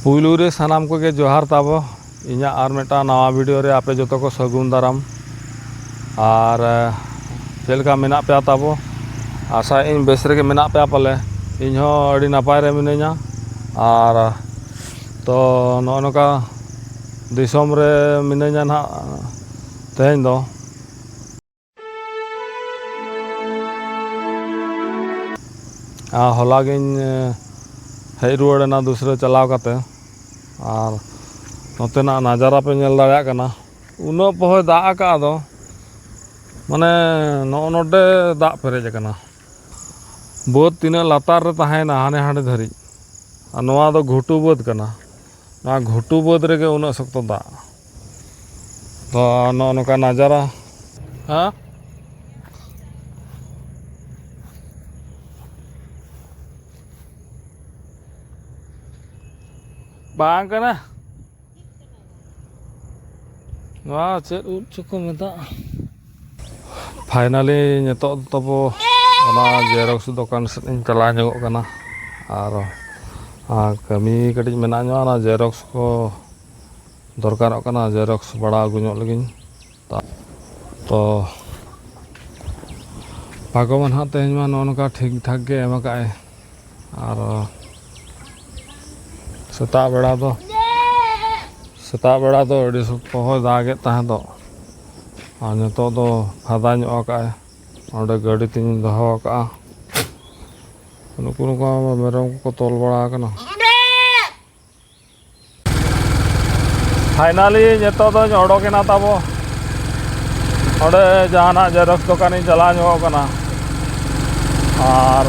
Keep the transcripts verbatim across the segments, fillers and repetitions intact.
ᱯᱩᱭᱞᱩ ᱨᱮ ᱥᱟᱱᱟᱢ ᱠᱚᱜᱮ ᱡᱚᱦᱟᱨ ᱛᱟᱵᱚ᱾ ᱤᱧᱟᱹᱜ ᱟᱨ ᱢᱤᱫᱴᱟᱝ ᱱᱟᱣᱟ ᱵᱷᱤᱰᱤᱭᱳ ᱨᱮ ᱟᱯᱮ ᱡᱚᱛᱚ ᱠᱚ ᱥᱟᱹᱜᱩᱱ ᱫᱟᱨᱟᱢ᱾ ᱟᱨ, ᱮ, ᱪᱮᱫ ᱞᱮᱠᱟ ᱢᱮᱱᱟᱜ ᱯᱮᱭᱟ ᱛᱟᱵᱚ? ᱟᱥᱟᱭᱟᱹᱧ ᱵᱮᱥ ᱨᱮᱜᱮ ᱢᱮᱱᱟᱜ ᱯᱮᱭᱟ ᱯᱟᱞᱮ᱾ ᱤᱧ ᱦᱚᱸ ᱟᱹᱰᱤ ᱱᱟᱯᱟᱭ ᱨᱮ ᱢᱤᱱᱟᱹᱧᱟ᱾ ᱟᱨ ᱛᱚ ᱱᱚᱜᱼᱚ ᱱᱚᱝᱠᱟ ᱫᱤᱥᱚᱢ ᱨᱮ ᱢᱤᱱᱟᱹᱧᱟ ᱱᱟᱦᱟᱜ ᱛᱮᱦᱮᱧ ᱫᱚ᱾ ᱟᱨ ᱦᱚᱞᱟ ᱜᱤᱧ, ᱮ, ᱦᱮᱡ ᱨᱩᱣᱟᱹᱲ ᱮᱱᱟ ᱫᱩᱥᱨᱟᱹ ᱪᱟᱞᱟᱣ ᱠᱟᱛᱮ᱾ ᱟᱨ ᱱᱚᱛᱮᱱᱟᱜ ᱱᱟᱡᱟᱨᱟ ᱯᱮ ᱧᱮᱞ ᱫᱟᱲᱮᱭᱟᱜ ᱠᱟᱱᱟ, ᱩᱱᱟᱹᱜ ᱯᱚᱦᱚᱭ ᱫᱟᱜ ᱟᱠᱟᱫ ᱫᱚ, ᱢᱟᱱᱮ ᱱᱚᱜᱼᱚ ᱱᱚᱰᱮ ᱫᱟᱜ ᱯᱮᱨᱮᱡ ᱟᱠᱟᱱᱟ᱾ ᱵᱟᱹᱫᱽ ᱛᱤᱱᱟᱹᱜ ᱞᱟᱛᱟᱨ ᱨᱮ ᱛᱟᱦᱮᱸᱭᱮᱱᱟ ᱦᱟᱱᱮ ᱦᱟᱸᱰᱮ ᱫᱷᱟᱹᱨᱤᱡ, ᱟᱨ ᱱᱚᱣᱟ ᱫᱚ ᱜᱷᱩᱴᱩ ᱵᱟᱹᱫᱽ ᱠᱟᱱᱟ᱾ ᱱᱚᱣᱟ ᱜᱷᱩᱴᱩ ᱵᱟᱹᱫᱽ ᱨᱮᱜᱮ ᱩᱱᱟᱹᱜ ᱥᱚᱠᱛᱚ ᱫᱟᱜ᱾ ᱛᱚ ᱱᱚᱜᱼᱚ ᱱᱚᱝᱠᱟ ᱱᱟᱡᱟᱨᱟ᱾ ᱦᱮᱸ? ᱵᱟᱝ ᱠᱟᱱᱟ᱾ ᱱᱚᱣᱟ ᱪᱮᱫ ᱩᱫ ᱪᱚᱠᱚ ᱢᱮᱛᱟᱜᱼᱟ? ᱯᱷᱟᱭᱱᱟᱞᱤ ᱱᱤᱛᱚᱜ ᱛᱟᱵᱚ ᱚᱱᱟ ᱡᱮᱨᱚᱠᱥ ᱫᱚᱠᱟᱱ ᱥᱮᱫ ᱤᱧ ᱪᱟᱞᱟᱣ ᱧᱚᱜᱚᱜ ᱠᱟᱱᱟ᱾ ᱟᱨ, ᱟᱨ ᱠᱟᱹᱢᱤ ᱠᱟᱹᱴᱤᱡ ᱢᱮᱱᱟᱜ ᱧᱚᱜᱼᱟ, ᱚᱱᱟ ᱡᱮᱨᱚᱠᱥ ᱠᱚ ᱫᱚᱨᱠᱟᱨᱚᱜ ᱠᱟᱱᱟ, ᱡᱮᱨᱚᱠᱥ ᱵᱟᱲᱟ ᱟᱹᱜᱩ ᱧᱚᱜ ᱞᱟᱹᱜᱤᱫ᱾ ᱛᱚ ᱵᱷᱟᱜᱽᱣᱟᱱ ᱦᱟᱸᱜ ᱛᱮᱦᱮᱧ ᱢᱟ ᱱᱚᱜᱼᱚ ᱱᱚᱝᱠᱟ ᱴᱷᱤᱠ ᱴᱷᱟᱠ ᱜᱮ ᱮᱢ ᱟᱠᱟᱫᱼᱟᱭ᱾ ᱟᱨ ᱥᱮᱛᱟᱜ ᱵᱮᱲᱟ ᱫᱚ, ᱥᱮᱛᱟᱜ ᱵᱮᱲᱟ ᱫᱚ ᱟᱹᱰᱤ ᱥᱚᱠᱛᱚᱭ ᱫᱟᱜᱮᱫ ᱛᱟᱦᱮᱸ ᱫᱚ, ᱟᱨ ᱱᱤᱛᱚᱜ ᱫᱚ ᱯᱷᱟᱫᱟ ᱧᱚᱜ ᱟᱠᱟᱫᱼᱟᱭ᱾ ᱚᱸᱰᱮ ᱜᱟᱹᱰᱤ ᱛᱤᱧ ᱫᱚᱦᱚ ᱟᱠᱟᱫᱼᱟ᱾ ᱱᱩᱠᱩ ᱱᱚᱝᱠᱟ ᱢᱮᱨᱚᱢ ᱠᱚᱠᱚ ᱛᱚᱞ ᱵᱟᱲᱟ ᱟᱠᱟᱱᱟ᱾ ᱯᱷᱟᱭᱱᱟᱞᱤ ᱱᱤᱛᱚᱜ ᱫᱚᱧ ᱚᱰᱚᱠᱮᱱᱟ ᱛᱟᱵᱚ᱾ ᱚᱸᱰᱮ ᱡᱟᱦᱟᱱᱟᱜ ᱡᱮᱨᱚᱠᱥ ᱫᱚᱠᱟᱱᱤᱧ ᱪᱟᱞᱟᱣ ᱧᱚᱜᱚᱜ ᱠᱟᱱᱟ᱾ ᱟᱨ,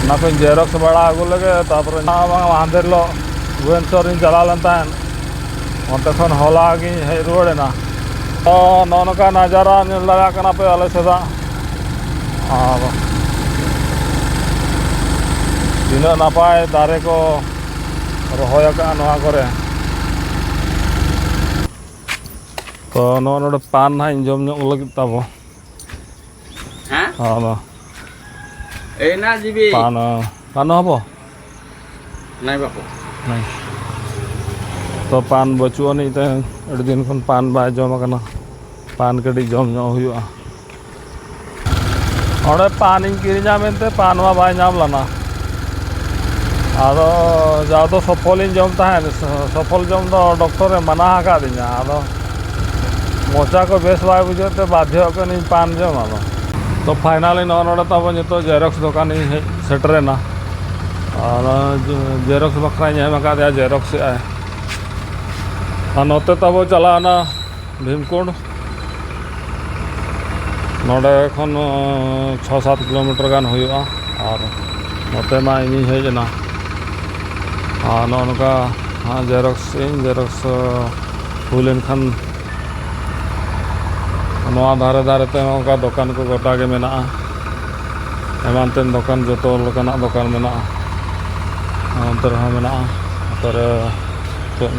ᱚᱱᱟ ᱠᱚᱧ ᱡᱮᱨᱚᱠᱥ ᱵᱟᱲᱟ ᱟᱹᱜᱩ ᱞᱮᱜᱮ, ᱛᱟᱨᱯᱚᱨᱮ ᱵᱟᱝ ᱢᱟᱦᱫᱮᱨ ᱦᱤᱞᱳᱜ ᱵᱷᱩᱵᱽᱱᱮᱥᱚᱨᱤᱧ ᱪᱟᱞᱟᱣ ᱞᱮᱱ ᱛᱟᱦᱮᱸᱫ, ᱚᱱᱛᱮ ᱠᱷᱚᱱ ᱦᱚᱞᱟ ᱜᱤᱧ ᱦᱮᱡ ᱨᱩᱣᱟᱹᱲ ᱮᱱᱟ᱾ ᱛᱚ ᱱᱚᱜᱼᱚ ᱱᱚᱝᱠᱟ ᱱᱟᱡᱟᱨᱟ ᱧᱮᱞ ᱫᱟᱲᱮᱭᱟᱜ ᱠᱟᱱᱟ ᱯᱮ ᱟᱞᱮ ᱥᱮᱫᱟᱜ᱾ ᱟᱨ ᱛᱤᱱᱟᱹᱜ ᱱᱟᱯᱟᱭ ᱫᱟᱨᱮ ᱠᱚ ᱨᱚᱦᱚᱭ ᱟᱠᱟᱫᱼᱟ ᱱᱚᱣᱟ ᱠᱚᱨᱮ᱾ ᱛᱚ ᱱᱚᱜᱼᱚ ᱱᱚᱰᱮ ᱯᱟᱱ ᱱᱟᱦᱟᱜ ᱤᱧ ᱡᱚᱢ ᱧᱚᱜ ᱞᱟᱹᱜᱤᱫ ᱛᱟᱵᱚ᱾ ᱦᱮᱸ? ᱦᱚᱸ, ᱢᱟ᱾ ᱮᱭ ᱱᱟ ᱡᱤᱵᱤ᱾ ᱯᱟᱱ, ᱯᱟᱱ ᱦᱚᱵᱚ? ᱱᱟᱭ ᱵᱟᱠᱚ᱾ ᱱᱟᱭ᱾ ᱛᱚ, ᱯᱟᱱ ᱵᱟᱹᱪᱩᱜ ᱟᱹᱱᱤᱡ ᱛᱮ ᱟᱹᱰᱤ ᱫᱤᱱ ᱠᱷᱚᱱ ᱯᱟᱱ ᱵᱟᱭ ᱡᱚᱢ ᱟᱠᱟᱱᱟ᱾ ᱯᱟᱱ ᱠᱟᱹᱴᱤᱡ ᱡᱚᱢ ᱧᱚᱜ ᱦᱩᱭᱩᱜᱼᱟ᱾ ᱚᱸᱰᱮ ᱯᱟᱱᱤᱧ ᱠᱤᱨᱤᱧᱟ ᱢᱮᱱᱛᱮ ᱯᱟᱱ ᱢᱟ ᱵᱟᱭ ᱧᱟᱢ ᱞᱮᱱᱟ᱾ ᱟᱫᱚ ᱡᱟᱣ ᱫᱚ ᱥᱚᱯᱷᱚᱞᱤᱧ ᱡᱚᱢ ᱛᱟᱦᱮᱸᱫ, ᱥᱚᱯᱷᱚᱞ ᱡᱚᱢ ᱫᱚ ᱰᱚᱠᱴᱚᱨᱮ ᱢᱟᱱᱟ ᱟᱠᱟᱫᱤᱧᱟ᱾ ᱟᱫᱚ ᱢᱚᱪᱟ ᱠᱚ ᱵᱮᱥ ᱵᱟᱭ ᱵᱩᱡᱷᱟᱹᱣ ᱛᱮ ᱵᱟᱫᱷᱭᱚ ᱠᱟᱹᱱᱟᱹᱧ ᱯᱟᱱ ᱡᱚᱢ᱾ ᱟᱫᱚ ᱛᱚ, finally ᱱᱚᱜᱼᱚ ᱱᱚᱰᱮ ᱛᱟᱵᱚ ᱱᱤᱛᱚᱜ ᱡᱮᱨᱚᱠᱥ ᱫᱚᱠᱟᱱᱤᱧ ᱦᱮᱡ ᱥᱮᱴᱮᱨᱮᱱᱟ᱾ ᱟᱨ ᱡᱮᱨᱚᱠᱥ ᱵᱟᱠᱷᱨᱟᱧ ᱮᱢ ᱟᱠᱟᱫᱮᱭᱟ, ᱡᱮᱨᱚᱠᱥ ᱮᱫᱟᱭ᱾ ᱟᱨ ᱱᱚᱛᱮ ᱛᱟᱵᱚ ᱪᱟᱞᱟᱣᱱᱟ ᱵᱷᱤᱢᱠᱩᱸᱰ᱾ ᱱᱚᱰᱮ ᱠᱷᱚᱱ, ᱚᱸ, ᱪᱷᱚ ᱥᱟᱛ ᱠᱤᱞᱳᱢᱤᱴᱟᱨ ᱜᱟᱱ ᱦᱩᱭᱩᱜᱼᱟ᱾ ᱟᱨ ᱱᱚᱛᱮ ᱢᱟ ᱤᱧᱤᱧ ᱦᱮᱡ ᱮᱱᱟ᱾ ᱟᱨ ᱱᱚᱜᱼᱚ ᱱᱚᱝᱠᱟ ᱦᱟᱸᱜ ᱡᱮᱨᱚᱠᱥ ᱤᱧ, ᱡᱮᱨᱚᱠᱥ, ᱚᱸ, ᱦᱩᱭ ᱞᱮᱱᱠᱷᱟᱱ ᱱᱚᱣᱟ ᱫᱷᱟᱨᱮ ᱫᱷᱟᱨᱮ ᱛᱮ ᱱᱚᱝᱠᱟ ᱫᱚᱠᱟᱱ ᱠᱚ ᱜᱚᱴᱟ ᱜᱮ ᱢᱮᱱᱟᱜᱼᱟ᱾ ᱮᱢᱟᱱ ᱛᱮᱱ ᱫᱚᱠᱟᱱ, ᱡᱚᱛᱚ ᱞᱮᱠᱟᱱᱟᱜ ᱫᱚᱠᱟᱱ ᱢᱮᱱᱟᱜᱼᱟ᱾ ᱚᱱᱛᱮ ᱨᱮᱦᱚᱸ ᱢᱮᱱᱟᱜᱼᱟ᱾ ᱱᱚᱛᱮ ᱨᱮ ᱪᱮᱫ,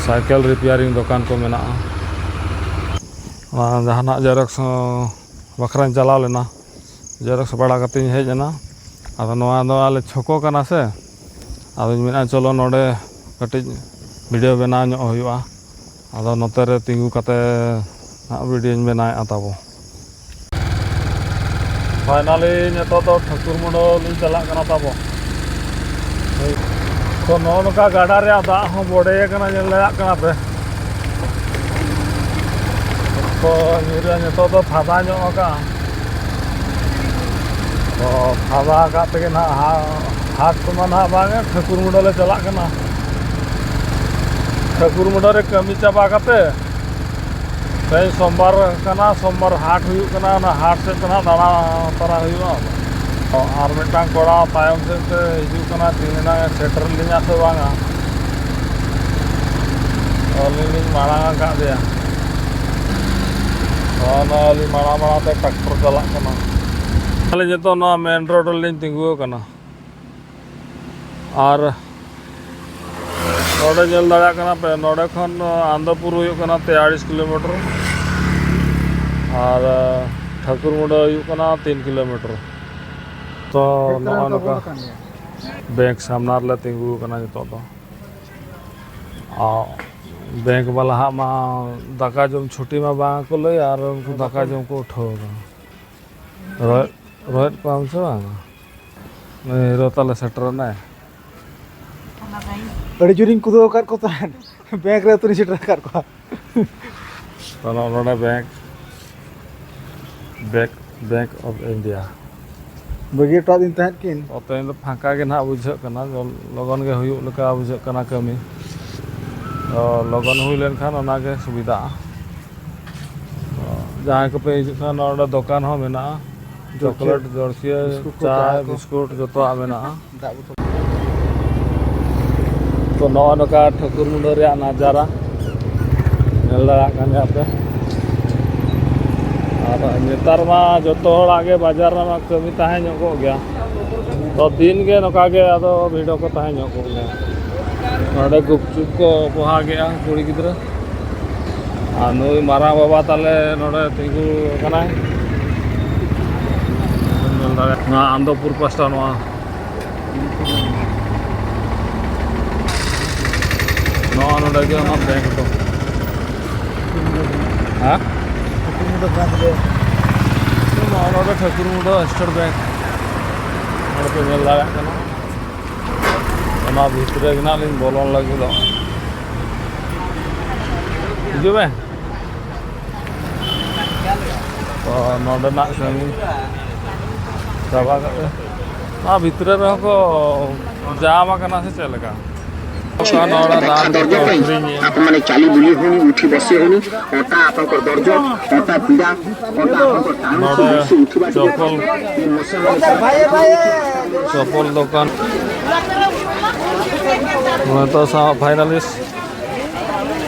ᱥᱟᱭᱠᱮᱞ repairing ᱫᱚᱠᱟᱱ ᱠᱚ ᱢᱮᱱᱟᱜᱼᱟ᱾ ᱟᱨ ᱡᱟᱦᱟᱱᱟᱜ ᱡᱮᱨᱚᱠᱥ ᱦᱚᱸ ᱵᱟᱠᱷᱨᱟᱧ ᱪᱟᱞᱟᱣ ᱞᱮᱱᱟ, ᱡᱮᱨᱚᱠᱥ ᱵᱟᱲᱟ ᱠᱟᱛᱮᱧ ᱦᱮᱡ ᱮᱱᱟ᱾ ᱟᱫᱚ ᱱᱚᱣᱟ ᱫᱚ ᱟᱞᱮ ᱪᱷᱚᱠᱚ ᱠᱟᱱᱟ ᱥᱮ, ᱟᱫᱚᱧ ᱢᱮᱱᱟ ᱪᱚᱞᱚ ᱱᱚᱰᱮ ᱠᱟᱹᱴᱤᱡ video ᱵᱮᱱᱟᱣ ᱧᱚᱜ ᱦᱩᱭᱩᱜᱼᱟ᱾ ᱟᱫᱚ ᱱᱚᱛᱮ ᱨᱮ ᱛᱤᱸᱜᱩ ᱠᱟᱛᱮ ᱦᱟᱸᱜ videoᱧ ᱵᱮᱱᱟᱣᱮᱫᱼᱟ ᱛᱟᱵᱚ᱾ Finally ᱱᱤᱛᱚᱜ ᱫᱚ ᱴᱷᱟᱹᱠᱩᱨ ᱢᱩᱸᱰᱟᱹ ᱞᱤᱧ ᱪᱟᱞᱟᱜ ᱠᱟᱱᱟ ᱛᱟᱵᱚ᱾ ᱛᱚ, ᱱᱚᱜᱼᱚ ᱱᱚᱝᱠᱟ ᱜᱟᱰᱟ ᱨᱮᱭᱟᱜ ᱫᱟᱜ ᱦᱚᱸ ᱵᱚᱰᱮ ᱟᱠᱟᱱᱟ, ᱧᱮᱞ ᱫᱟᱲᱮᱭᱟᱜ ᱠᱟᱱᱟ ᱯᱮ᱾ ᱛᱚ, ᱧᱤᱨᱟ ᱱᱤᱛᱚᱜ ᱫᱚ ᱯᱷᱟᱫᱟ ᱧᱚᱜ ᱟᱠᱟᱱᱟ᱾ ᱛᱚ, ᱯᱷᱟᱫᱟ ᱟᱠᱟᱫ ᱛᱮᱜᱮ ᱱᱟᱦᱟᱜ ᱦᱟ-, ᱦᱟᱴ ᱠᱚᱢᱟ ᱱᱟᱦᱟᱜ ᱵᱟᱝ, ᱴᱷᱟᱹᱠᱩᱨ ᱢᱩᱸᱰᱟᱹ ᱞᱮ ᱪᱟᱞᱟᱜ ᱠᱟᱱᱟ᱾ ᱴᱷᱟᱹᱠᱩᱨ ᱢᱩᱸᱰᱟᱹ ᱨᱮ ᱠᱟᱹᱢᱤ ᱪᱟᱵᱟ ᱠᱟᱛᱮ ᱛᱮᱦᱮᱧ ᱥᱳᱢᱵᱟᱨ ᱠᱟᱱᱟ, ᱥᱳᱢᱵᱟᱨ ᱦᱟᱴ ᱦᱩᱭᱩᱜ ᱠᱟᱱᱟ, ᱚᱱᱟ ᱦᱟᱴ ᱥᱮᱫ ᱛᱮ ᱱᱟᱦᱟᱜ ᱫᱟᱬᱟ ᱛᱟᱨᱟ ᱦᱩᱭᱩᱜᱼᱟ᱾ ᱟᱨ ᱢᱤᱫᱴᱟᱝ ᱠᱚᱲᱟ ᱛᱟᱭᱚᱢ ᱥᱮᱫ ᱛᱮ ᱦᱤᱡᱩᱜ ᱠᱟᱱᱟ, ᱛᱤᱱ ᱨᱮᱱᱟᱜ ᱮ ᱥᱮᱴᱮᱨ ᱞᱤᱧᱟ ᱥᱮ ᱵᱟᱝᱟ᱾ ᱟᱹᱞᱤᱧ ᱞᱤᱧ ᱢᱟᱲᱟᱝ ᱟᱠᱟᱫ ᱫᱮᱭᱟ᱾ ᱱᱚᱜᱼᱚ ᱱᱚᱣᱟ ᱟᱹᱞᱤᱧ ᱢᱟᱲᱟᱝ ᱢᱟᱲᱟᱝ ᱛᱮ ᱴᱨᱟᱠᱴᱚᱨ ᱪᱟᱞᱟᱜ ᱠᱟᱱᱟ᱾ ᱟᱹᱞᱤᱧ ᱱᱤᱛᱚᱜ ᱱᱚᱣᱟ ᱢᱮᱱ ᱨᱳᱰ ᱨᱮᱞᱤᱧ ᱛᱤᱸᱜᱩ ᱟᱠᱟᱱᱟ᱾ ᱟᱨ ᱱᱚᱰᱮ ᱧᱮᱞ ᱫᱟᱲᱮᱭᱟᱜ ᱠᱟᱱᱟ ᱯᱮ, ᱱᱚᱰᱮ ᱠᱷᱚᱱ ᱟᱱᱫᱚᱯᱩᱨ ᱦᱩᱭᱩᱜ ᱠᱟᱱᱟ ᱛᱮᱭᱟᱞᱞᱤᱥ ᱠᱤᱞᱳᱢᱤᱴᱟᱨ, ᱟᱨ ᱴᱷᱟᱹᱠᱩᱨ ᱢᱩᱸᱰᱟᱹ ᱦᱩᱭᱩᱜ ᱠᱟᱱᱟ ᱛᱤᱱ ᱠᱤᱞᱳᱢᱤᱴᱟᱨ᱾ ᱛᱚ ᱱᱚᱜᱼᱚ ᱱᱚᱝᱠᱟ᱾ ᱵᱮᱝᱠ ᱥᱟᱢᱱᱟ ᱨᱮᱞᱮ ᱛᱤᱸᱜᱩ ᱟᱠᱟᱱᱟ ᱱᱤᱛᱚᱜ ᱫᱚ᱾ ᱟᱨ ᱵᱮᱝᱠ ᱵᱟᱞᱟ ᱦᱟᱸᱜ ᱢᱟ ᱫᱟᱠᱟ ᱡᱚᱢ ᱪᱷᱩᱴᱤ ᱢᱟ ᱵᱟᱝ ᱠᱚ ᱞᱟᱹᱭᱟ, ᱟᱨ ᱩᱱᱠᱩ ᱫᱟᱠᱟ ᱡᱚᱢ ᱠᱚ ᱩᱴᱷᱟᱹᱣ ᱟᱠᱟᱱᱟ᱾ ᱨᱚᱦᱮᱫ, ᱨᱚᱦᱮᱫ ᱠᱚᱣᱟᱢ ᱥᱮ ᱵᱟᱝ? ᱱᱩᱭ ᱦᱤᱨᱳ ᱛᱟᱞᱮ ᱥᱮᱴᱮᱨ ᱮᱱᱟᱭ᱾ ᱟᱹᱰᱤ ᱡᱳᱨᱤᱧ ᱠᱩᱫᱟᱹᱣ ᱟᱠᱟᱫ ᱠᱚ ᱛᱟᱦᱮᱸᱫ᱾ ᱵᱮᱝᱠ ᱨᱮ ᱩᱛᱟᱹᱨᱤᱧ ᱥᱮᱴᱮᱨ ᱟᱠᱟᱫ ᱠᱚᱣᱟ᱾ ᱛᱚ, ᱱᱚᱜᱼᱚ ᱱᱚᱰᱮ bank, bank, bank of India. ᱵᱟᱹᱜᱤ ᱦᱚᱴᱚᱣᱟᱫᱤᱧ ᱛᱟᱦᱮᱸᱫ ᱠᱤᱱ᱾ ᱛᱚ, ᱛᱮᱦᱮᱧ ᱫᱚ ᱯᱷᱟᱸᱠᱟ ᱜᱮ ᱱᱟᱦᱟᱜ ᱵᱩᱡᱷᱟᱹᱜ ᱠᱟᱱᱟ, ᱞᱚᱜᱚᱱ ᱜᱮ ᱦᱩᱭᱩᱜ ᱞᱮᱠᱟ ᱵᱩᱡᱷᱟᱹᱜ ᱠᱟᱱᱟ ᱠᱟᱹᱢᱤ᱾ ᱛᱚ, ᱞᱚᱜᱚᱱ ᱦᱩᱭ ᱞᱮᱱᱠᱷᱟᱱ ᱚᱱᱟᱜᱮ ᱥᱩᱵᱤᱫᱷᱟᱜᱼᱟ᱾ ᱛᱚ, ᱡᱟᱦᱟᱸᱭ ᱠᱚᱯᱮ ᱦᱤᱡᱩᱜ ᱠᱷᱟᱱ, ᱱᱚᱰᱮ ᱫᱚᱠᱟᱱ ᱦᱚᱸ ᱢᱮᱱᱟᱜᱼᱟ, ᱡᱚᱞᱠᱷᱤᱭᱟᱹ, ᱪᱚᱠᱞᱮᱴ, ᱡᱚᱞᱠᱷᱤᱭᱟᱹ, ᱵᱤᱥᱠᱩᱴ ᱠᱚ, ᱪᱟ, ᱪᱟ ᱠᱚ᱾ ᱵᱤᱥᱠᱩᱴ, ᱡᱚᱛᱚᱣᱟᱜ ᱢᱮᱱᱟᱜᱼᱟ᱾ ᱫᱟᱜ ᱵᱚᱛᱚᱞ᱾ ᱛᱚ, ᱱᱚᱜᱼᱚ ᱱᱚᱝᱠᱟ ᱴᱷᱟᱹᱠᱩᱨ ᱢᱩᱸᱰᱟᱹ ᱨᱮᱭᱟᱜ ᱱᱟᱡᱟᱨᱟ ᱧᱮᱞ ᱫᱟᱲᱮᱭᱟᱜ ᱠᱟᱱ ᱜᱮᱭᱟ ᱯᱮ᱾ ᱟᱨ ᱱᱮᱛᱟᱨ ᱢᱟ ᱡᱚᱛᱚ ᱦᱚᱲᱟᱜ ᱜᱮ ᱵᱟᱡᱟᱨ ᱨᱮᱢᱟ ᱠᱟᱹᱢᱤ ᱛᱟᱦᱮᱸ ᱧᱚᱜᱚᱜ ᱜᱮᱭᱟ᱾ ᱛᱚ, ᱫᱤᱱ ᱜᱮ ᱱᱚᱝᱠᱟ ᱜᱮ ᱟᱫᱚ ᱵᱷᱤᱲ ᱦᱚᱸᱠᱚ ᱛᱟᱦᱮᱸ ᱧᱚᱜᱚᱜ ᱜᱮᱭᱟ᱾ ᱱᱚᱰᱮ ᱜᱩᱯᱪᱩᱯ ᱠᱚ ᱯᱚᱦᱟ ᱠᱮᱜᱼᱟ ᱠᱩᱲᱤ ᱜᱤᱫᱽᱨᱟᱹ᱾ ᱟᱨ ᱱᱩᱭ ᱢᱟᱨᱟᱝ ᱵᱟᱵᱟ ᱛᱟᱞᱮ ᱱᱚᱰᱮ ᱛᱤᱸᱜᱩ ᱟᱠᱟᱱᱟᱭ᱾ ᱧᱮᱞ ᱫᱟᱲᱮᱭᱟᱜ ᱠᱟᱱᱟ ᱟᱱᱫᱚᱯᱩᱨ ᱯᱟᱥᱴᱟ ᱱᱚᱣᱟ᱾ ᱱᱚᱣᱟ ᱱᱚᱰᱮ ᱜᱮ ᱚᱱᱟ ᱵᱮᱝᱠ ᱫᱚ᱾ ᱦᱮᱸ? ᱱᱚᱣᱟ ᱱᱚᱰᱮ ᱴᱷᱟᱹᱠᱩᱨ ᱢᱩᱸᱰᱟᱹ ᱥᱴᱮᱴ ᱵᱮᱝᱠ᱾ ᱱᱚᱰᱮ ᱯᱮ ᱧᱮᱞ ᱫᱟᱲᱮᱭᱟᱜ ᱠᱟᱱᱟ᱾ ᱚᱱᱟ ᱵᱷᱤᱛᱨᱤ ᱨᱮ ᱜᱮ ᱱᱟᱜ ᱞᱤᱧ ᱵᱚᱞᱚᱱ ᱞᱟᱹᱜᱤᱫᱚᱜ᱾ ᱦᱤᱡᱩᱜ ᱢᱮ᱾ ᱛᱚ, ᱱᱚᱰᱮᱱᱟᱜ ᱠᱟᱹᱢᱤ ᱪᱟᱵᱟ ᱠᱟᱛᱮ ᱱᱚᱣᱟ ᱵᱷᱤᱛᱨᱤ ᱨᱮᱦᱚᱸ ᱠᱚ ᱡᱟᱢ ᱟᱠᱟᱱᱟ ᱥᱮ ᱪᱮᱫ ᱞᱮᱠᱟ? ᱚᱠᱟ ᱱᱚᱰᱮ ᱫᱟᱢ ᱫᱚᱠᱚ ᱟᱹᱠᱷᱨᱤᱧᱮᱜᱼᱟ᱾ ଆପଣମାନେ ଚାଲି ବୁଲି ହଉନି, ଉଠି ବସି ହଉନି, ଅଣ୍ଟା ଆପଣଙ୍କର ଦରଜ, ଅଣ୍ଟା ପୀଡ଼ା, ଅଣ୍ଟା ଆପଣଙ୍କର ଟାଣୁଛି, ନଡ଼େ ବସି ଉଠିବା ଟିକେ ଚପଲ। କଷ୍ଟ। ଏ ମଶା ମାନେ ଚପଲ ଦୋକାନ। ᱱᱚᱜᱼᱚᱭ ᱛᱚ ᱥᱟ-, finalist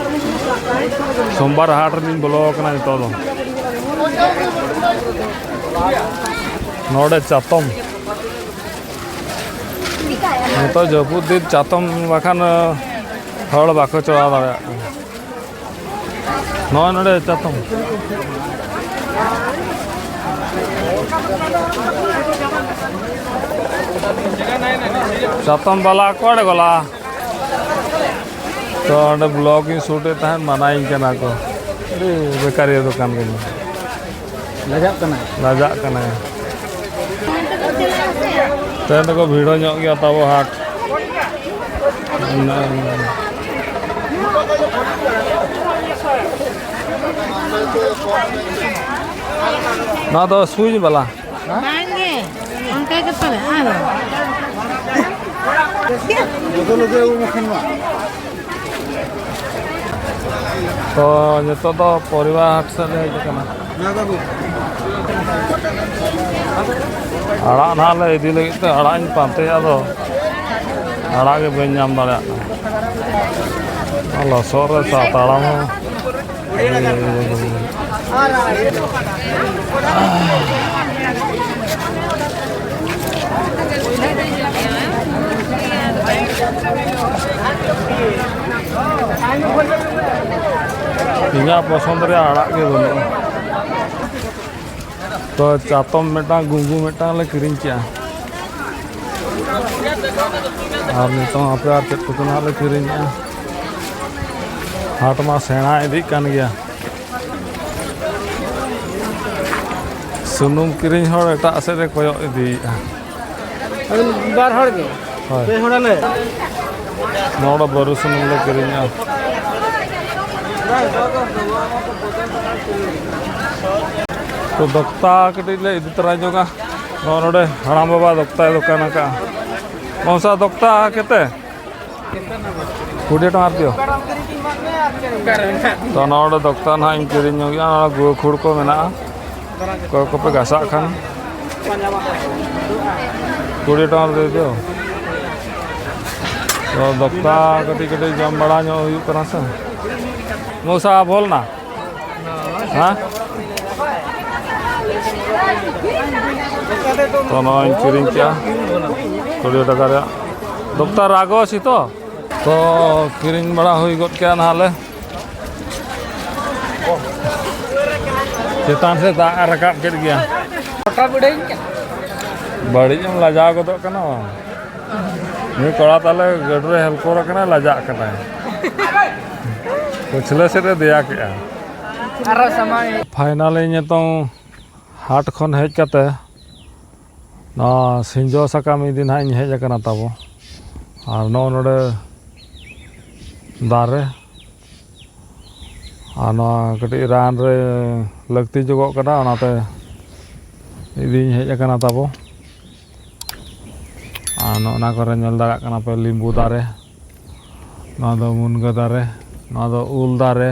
ᱥᱳᱢᱵᱟᱨ ᱦᱟᱴ ᱨᱮᱞᱤᱧ ᱵᱚᱞᱚ ᱟᱠᱟᱱᱟ ᱱᱤᱛᱚᱜ ᱫᱚ᱾ ᱱᱚᱰᱮ ᱪᱟᱛᱚᱢ, ᱱᱤᱛᱚᱜ ᱡᱟᱹᱯᱩᱫ ᱫᱤᱱ ᱪᱟᱛᱚᱢ ᱵᱟᱠᱷᱟᱱ, ᱦᱚᱲ ᱵᱟᱠᱚ ᱪᱟᱞᱟᱣ ᱫᱟᱲᱮᱭᱟᱜ ᱠᱟᱱᱟ᱾ ᱱᱚᱜᱼᱚᱭ ᱱᱚᱰᱮ ᱪᱟᱛᱚᱢ᱾ ᱪᱟᱛᱚᱢ ᱵᱟᱞᱟ ᱚᱠᱟᱨᱮ ᱜᱚᱞᱟ? ᱛᱚ ᱚᱸᱰᱮ ᱵᱞᱚᱜ ᱤᱧ ᱥᱩᱴ ᱮᱫ ᱛᱟᱦᱮᱸᱫ, ᱢᱟᱱᱟᱭᱤᱧ ᱠᱟᱱᱟ ᱠᱚ᱾ ᱟᱹᱰᱤ ᱵᱮᱠᱟᱨᱤᱭᱟᱹ ᱫᱚᱠᱟᱱ ᱠᱟᱱᱟ᱾ ᱞᱟᱡᱟᱜ ᱠᱟᱱᱟᱭ᱾ ᱞᱟᱡᱟᱜ ᱠᱟᱱᱟᱭ᱾ ᱛᱮᱦᱮᱧ ᱫᱚᱠᱚ ᱵᱷᱤᱲᱚ ᱧᱚᱜ ᱜᱮᱭᱟ ᱛᱟᱵᱚ ᱦᱟᱴ᱾ ᱱᱚᱣᱟ ᱫᱚ ᱥᱩᱭ ᱵᱟᱞᱟ᱾ ᱵᱟᱝᱜᱮ, ᱚᱱᱠᱟ ᱜᱮ ᱯᱟᱞᱮ, ᱟᱨ ᱡᱚᱛᱚ ᱞᱩᱜᱽᱲᱤ ᱟᱹᱜᱩ ᱢᱮ ᱠᱷᱟᱱ ᱢᱟ᱾ ᱛᱚ ᱱᱤᱛᱚᱜ ᱫᱚ ᱯᱚᱨᱤᱵᱟᱨ ᱦᱟᱴ ᱥᱮᱫ ᱞᱮ ᱦᱮᱡ ᱟᱠᱟᱱᱟ᱾ ᱦᱮᱸ ᱵᱟᱹᱵᱩ᱾ ᱟᱲᱟᱜ ᱱᱟᱦᱟᱜ ᱞᱮ ᱤᱫᱤ ᱞᱟᱹᱜᱤᱫ ᱛᱮ ᱟᱲᱟᱜ ᱤᱧ ᱯᱟᱱᱛᱮᱭᱟ, ᱟᱫᱚ ᱟᱲᱟᱜ ᱜᱮ ᱵᱟᱹᱧ ᱧᱟᱢ ᱫᱟᱲᱮᱭᱟᱜ ᱠᱟᱱᱟ᱾ ᱞᱚᱥᱚᱫ ᱨᱮ ᱛᱟ-, ᱛᱟᱲᱟᱢ ᱦᱚᱸ᱾ ᱤᱧᱟᱹᱜ ᱯᱚᱥᱚᱸᱫ ᱨᱮᱭᱟᱜ ᱟᱲᱟᱜ ᱜᱮ ᱵᱟᱹᱱᱩᱜᱼᱟ᱾ ᱛᱚ ᱪᱟᱛᱚᱢ ᱢᱤᱫᱴᱟᱝ, ᱜᱩᱸᱜᱩ ᱢᱤᱫᱴᱟᱝ ᱞᱮ ᱠᱤᱨᱤᱧ ᱠᱮᱜᱼᱟ᱾ ᱟᱨ ᱱᱤᱛᱚᱝ ᱦᱟᱯᱮ ᱟᱨ ᱪᱮᱫ ᱠᱚᱪᱚ ᱱᱟᱦᱟᱜ ᱞᱮ ᱠᱤᱨᱤᱧᱮᱜᱼᱟ᱾ ᱦᱟᱴ ᱢᱟ ᱥᱮᱬᱟ ᱤᱫᱤᱜ ᱠᱟᱱ ᱜᱮᱭᱟ᱾ ᱥᱩᱱᱩᱢ ᱠᱤᱨᱤᱧ ᱦᱚᱲ ᱮᱴᱟᱜ ᱥᱮᱫ ᱨᱮ ᱠᱚᱭᱚᱜ ᱤᱫᱤᱭᱮᱫᱼᱟ᱾ ᱟᱹᱵᱤᱱ ᱵᱟᱨ ᱦᱚᱲ ᱜᱮ? ᱦᱳᱭ᱾ ᱯᱮ ᱦᱚᱲ ᱟᱞᱮ᱾ ᱱᱚᱰᱮ ᱵᱟᱹᱨᱩ ᱥᱩᱱᱩᱢ ᱞᱮ ᱠᱤᱨᱤᱧᱟ᱾ ᱛᱚ ᱫᱚᱠᱛᱟ ᱠᱟᱹᱴᱤᱡ ᱞᱮ ᱤᱫᱤ ᱛᱚᱨᱟ ᱧᱚᱜᱟ᱾ ᱱᱚᱜᱼᱚ ᱱᱚᱰᱮ ᱦᱟᱲᱟᱢ ᱵᱟᱵᱟ ᱫᱚᱠᱛᱟᱭ ᱫᱚᱠᱟᱱ ᱟᱠᱟᱫᱼᱟ᱾ ᱢᱚᱥᱟ ᱫᱚᱠᱛᱟ ᱠᱮᱛᱮ? ᱠᱩᱲᱤ ᱴᱟᱠᱟ ᱫᱤᱭᱳ᱾ ᱛᱚ ᱱᱚᱰᱮ ᱫᱚᱠᱛᱟ ᱱᱟᱦᱟᱜ ᱤᱧ ᱠᱤᱨᱤᱧ ᱧᱚᱜᱮᱜᱼᱟ᱾ ᱱᱚᱰᱮ ᱜᱩᱣᱟᱹ ᱠᱷᱩᱲ ᱠᱚ ᱢᱮᱱᱟᱜᱼᱟ᱾ ᱚᱠᱚᱭ ᱠᱚᱯᱮ ᱜᱷᱟᱥᱟᱜ ᱠᱷᱟᱱ ᱠᱩᱲᱤ ᱴᱟᱠᱟ ᱫᱤᱭᱳ᱾ ᱛᱚ ᱫᱚᱠᱛᱟ ᱠᱟᱹᱴᱤᱡ ᱠᱟᱹᱴᱤᱡ ᱡᱚᱢ ᱵᱟᱲᱟ ᱧᱚᱜ ᱦᱩᱭᱩᱜ ᱠᱟᱱᱟ ᱥᱮ᱾ ᱢᱚᱥᱟ ᱵᱚᱞ ᱱᱟ? ᱦᱮᱸ? ᱛᱚ ᱱᱚᱣᱟᱧ ᱠᱤᱨᱤᱧ ᱠᱮᱜᱼᱟ ᱠᱩᱲᱤ ᱴᱟᱠᱟ ᱨᱮᱭᱟᱜ᱾ ᱫᱚᱠᱛᱟ ᱨᱟᱜᱚ ᱟᱪᱷᱮ ᱛᱚ? ᱛᱚ ᱠᱤᱨᱤᱧ ᱵᱟᱲᱟ ᱦᱩᱭ ᱜᱚᱫ ᱠᱮᱜᱼᱟ ᱱᱟᱦᱟᱜ ᱞᱮ᱾ ᱪᱮᱛᱟᱱ ᱥᱮᱫ ᱫᱟᱜ ᱮ ᱨᱟᱠᱟᱵ ᱠᱮᱫ ᱜᱮᱭᱟ᱾ ᱵᱟᱹᱲᱤᱡ ᱮᱢ ᱞᱟᱡᱟᱣ ᱜᱚᱫᱚᱜ ᱠᱟᱱᱟ ᱵᱟᱝ? ᱱᱩᱭ ᱠᱚᱲᱟ ᱛᱟᱞᱮ ᱜᱟᱹᱰᱤ ᱨᱮ ᱦᱮᱞᱯᱚᱨ ᱟᱠᱟᱱᱟᱭ, ᱞᱟᱡᱟᱜ ᱠᱟᱱᱟᱭ᱾ ᱯᱟᱹᱪᱷᱞᱟᱹ ᱥᱮᱫ ᱮ ᱫᱮᱭᱟ ᱠᱮᱜᱼᱟ᱾ ᱟᱨᱚ ᱥᱟᱢᱟᱝ᱾ ᱯᱷᱟᱭᱱᱟᱞᱤ ᱱᱤᱛᱚᱝ ᱦᱟᱴ ᱠᱷᱚᱱ ᱦᱮᱡ ᱠᱟᱛᱮ ᱱᱚᱣᱟ ᱥᱤᱸᱡᱚ ᱥᱟᱠᱟᱢ ᱤᱫᱤ ᱱᱟᱦᱟᱜ ᱤᱧ ᱦᱮᱡ ᱟᱠᱟᱱᱟ ᱛᱟᱵᱚ᱾ ᱟᱨ ᱱᱚᱜᱼᱚ ᱱᱚᱰᱮ ᱫᱟᱨᱮ, ᱟᱨ ᱱᱚᱣᱟ ᱠᱟᱹᱴᱤᱡ ᱨᱟᱱ ᱨᱮ ᱞᱟᱹᱠᱛᱤ ᱡᱚᱜᱚᱜ ᱠᱟᱱᱟ, ᱚᱱᱟᱛᱮ ᱤᱫᱤᱧ ᱦᱮᱡ ᱟᱠᱟᱱᱟ ᱛᱟᱵᱚ᱾ ᱟᱨ ᱱᱚᱜᱼᱚ ᱱᱟ ᱠᱚᱨᱮ ᱧᱮᱞ ᱫᱟᱲᱮᱭᱟᱜ ᱠᱟᱱᱟ ᱯᱮ, ᱞᱤᱢᱵᱩ ᱫᱟᱨᱮ, ᱱᱚᱣᱟ ᱫᱚ ᱢᱩᱱᱜᱟᱹ ᱫᱟᱨᱮ, ᱱᱚᱣᱟ ᱫᱚ ᱩᱞ ᱫᱟᱨᱮ,